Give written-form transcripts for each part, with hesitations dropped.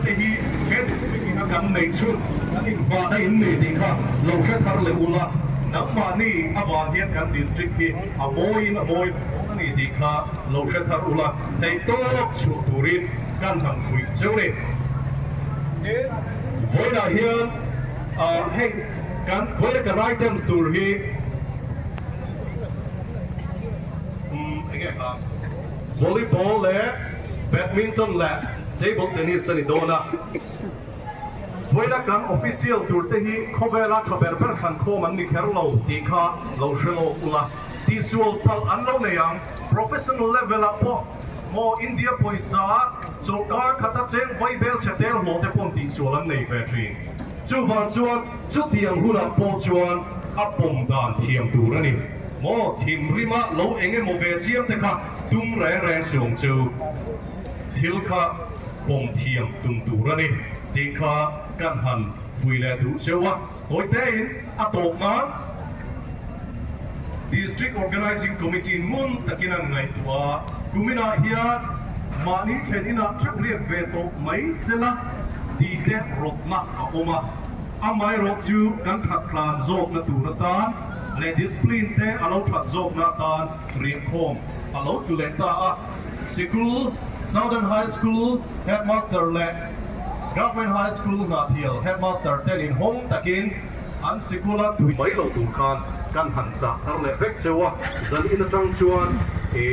te hi he district ina kan neih chhun kan inhmahna in ni tih kha lo hre thar leh ula, nangmahni avang hian kan district hi a mawiin a mawi dawn a ni tih kha lo hre thar ula, theihtawp chhuah turin kan han fuih cheu ni. Vawiinah hian hei kan vawiina kan items tur hi enge volleyball leh badminton leh table tennis a ni dawn a. Vawiina kan official tur te hi khawvela tha ber ber thlan khawm an ni kher lo tih kha lo hre lawk ula. Tihsual palh an lo nei ang. Professional level ah pawh maw India pawisa chawlhkar khata cheng vai bel chhe tel hlawh te pawn tihsual an nei ve thin. Chuvang chuan chutiang hunah pawh chuan a pawm dan thiam tur a ni. Maw thinrima lo eng emaw ve chiam te kha tum reng reng suang chu thil kha pawm thiam tum tur a ni tih kha kan han vui leh duh cheu a. Tawitein a tawp nan District Organising Committee ngun takin an ngaihtuah a, kuminah hian mahni thlen inah theuh riak ve tawh mai sela tih te rawtna a awm a, amaherawh chu kan that tlan zawkna tur atan leh discipline te a lo that zawkna atan riahkhawm a lo tlu leh ta a. Sikul, Southern High School Headmaster leh Government High School Hnahthial Headmaster ten inhawng takin an sikula tui mai lo tur khan kan han chah thar leh vek cheu a, zan in atang chuan i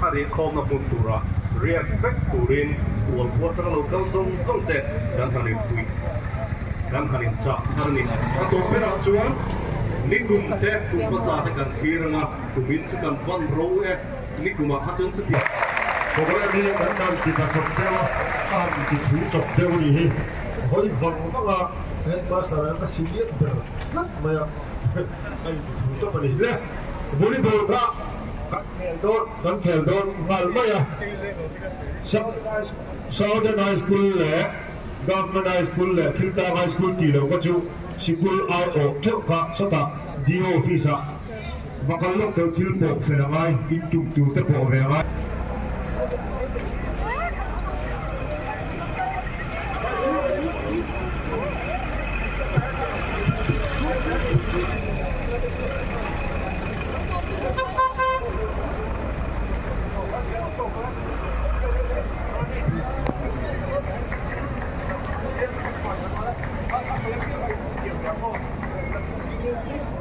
a riahkhawmna hmun tura riak vek turin ual khua atanga lo kal zawng zawng te kan han infuih kan han inchah thar a ni. A tawp berah chuan nikum te kum hmasa te kan thlir anga kumin chu kan van ro e. Nikumah kha chuan chuti. Programme hi kan han ti ta chawp deuh a, a han ti thu chawp deuh a nih hi. Hawi vang vang a, headmaster an ka senior ber tlat mai a, a in ti thu tawp a ni. Le, volleyball kha kan khel dawn, kan khel dawn nghal mai a. Southern High School leh Government High School leh Thiltlang High School tih loh kha chu sikul aiawh theuh kha sawtah DO office ah Va kal lawk deuh thil pawh fel a ngai, in tum tur te pawh ve a ngai.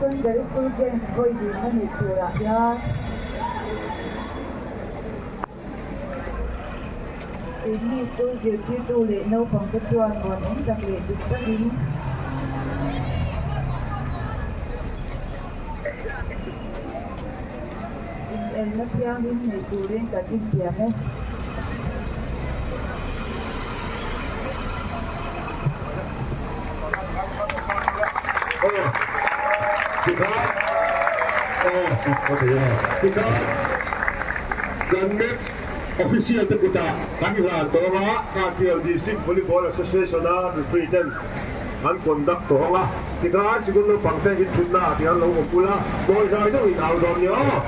Secondary School Games vawi ding a nih turah hian keini chu zirtirtu leh naupang te chuan muanawm tak leh dik takin inelna thianghlim nei turin kan intiam e. Kan match official te kutah kan hlan tawh ang a, Hnahthial District Volleyball Association a referee ten an conduct tawh ang a, tikhan sikul naupang te inthutna ah tiang lo awm ula, mawi hlai deuh in au dawn nia aw.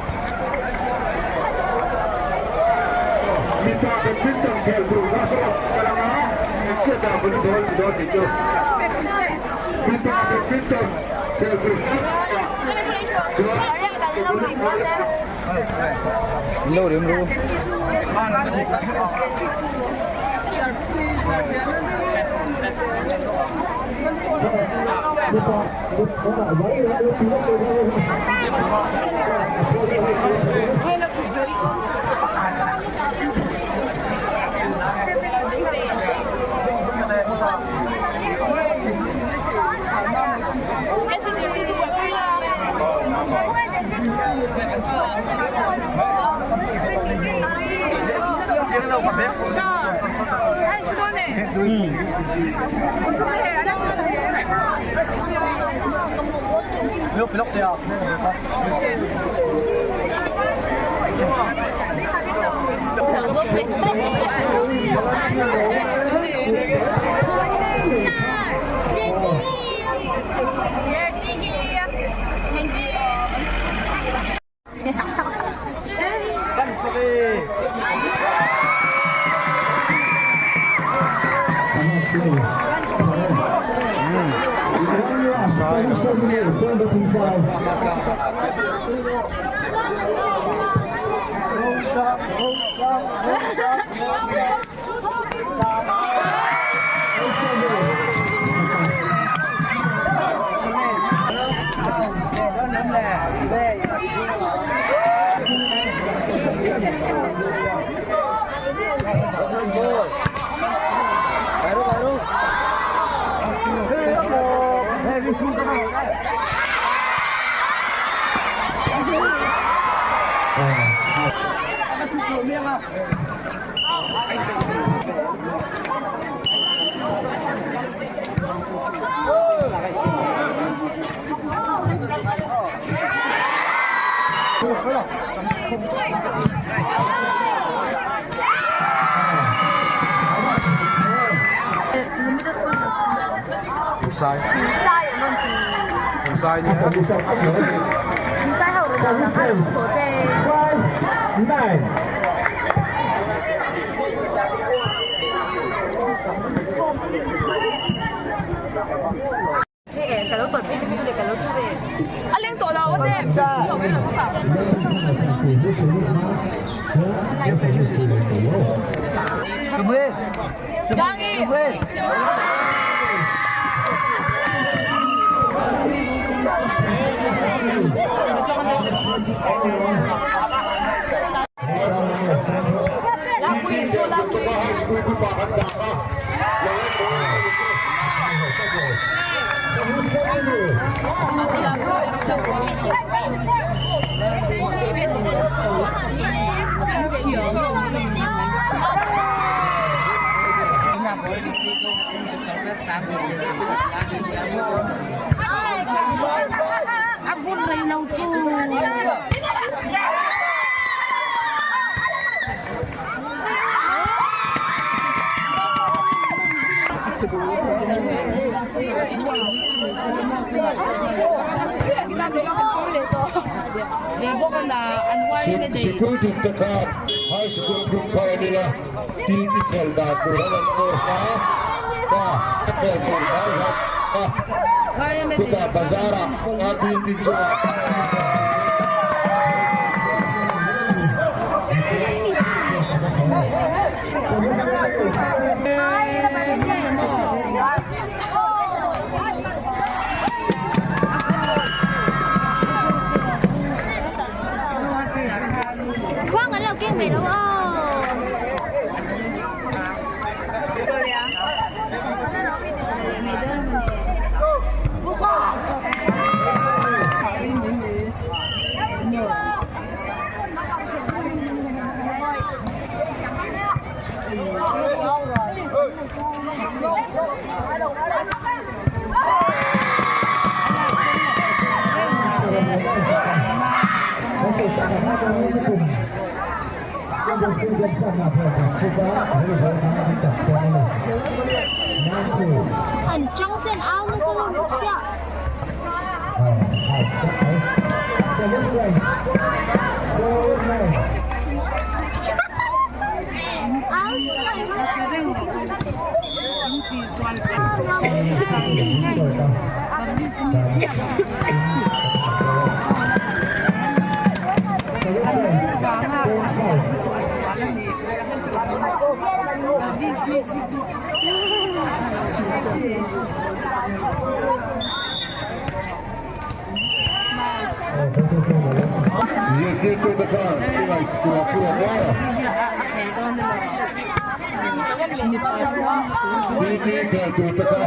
Mipa badminton khel tur kha saw ka lang a, hmeichhia ta volleyball ti dawn tih chu. Mipa badminton khel tur saw chuan Sikul tin te kha high school group kha en ila PT khel dan tur an an course a ka khel tur lai kha chutah bazar ah a building chungah Zirtirtute khan i ngaihtuah pawh maw? PT khel turte kha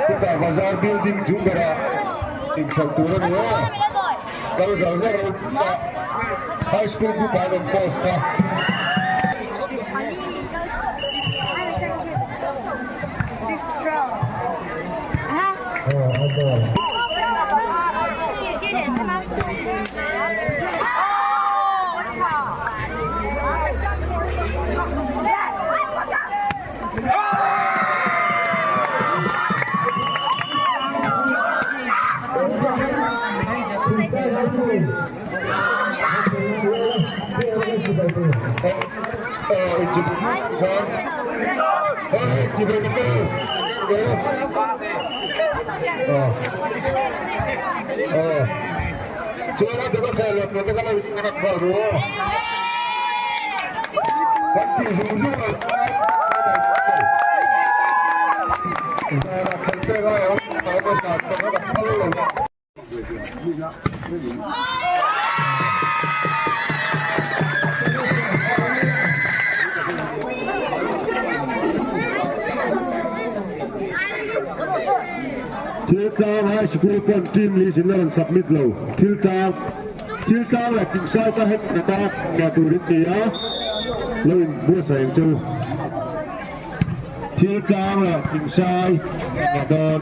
chutah bazar building chung berah inkhelh tur a ni a, kal zar zar lo chutah high school group ah an rawn post a. Thiltlang High School pawn team list in la rawn submit lo. Thiltlang Thiltlang leh Kingsai ka het khat a ngah tur in ni a, lo in buatsaih ang che u. Thiltlang leh Kingsai ngah dawn.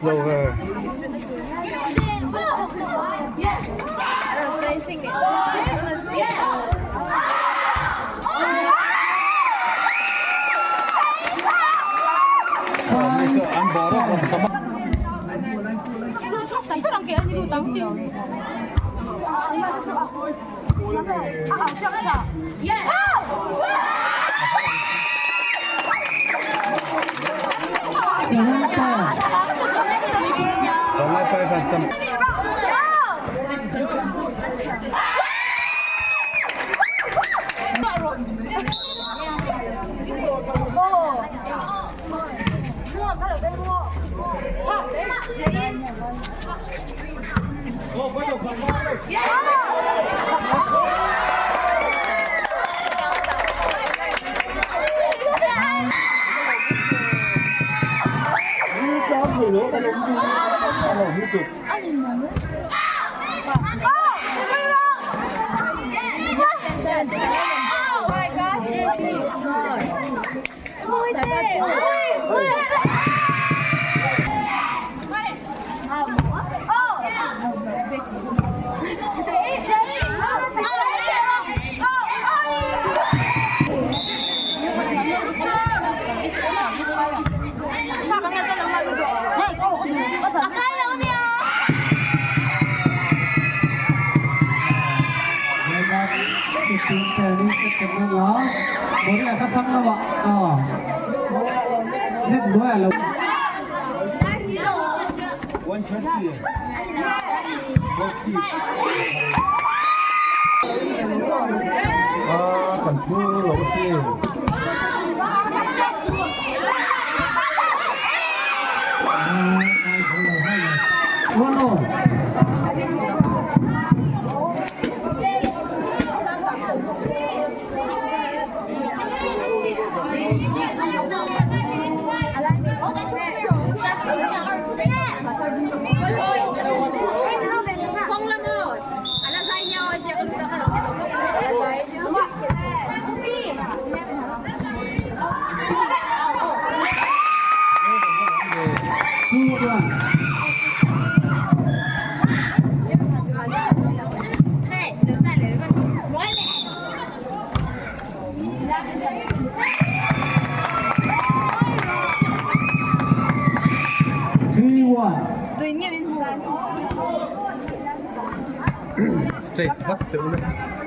Slower. Straight back to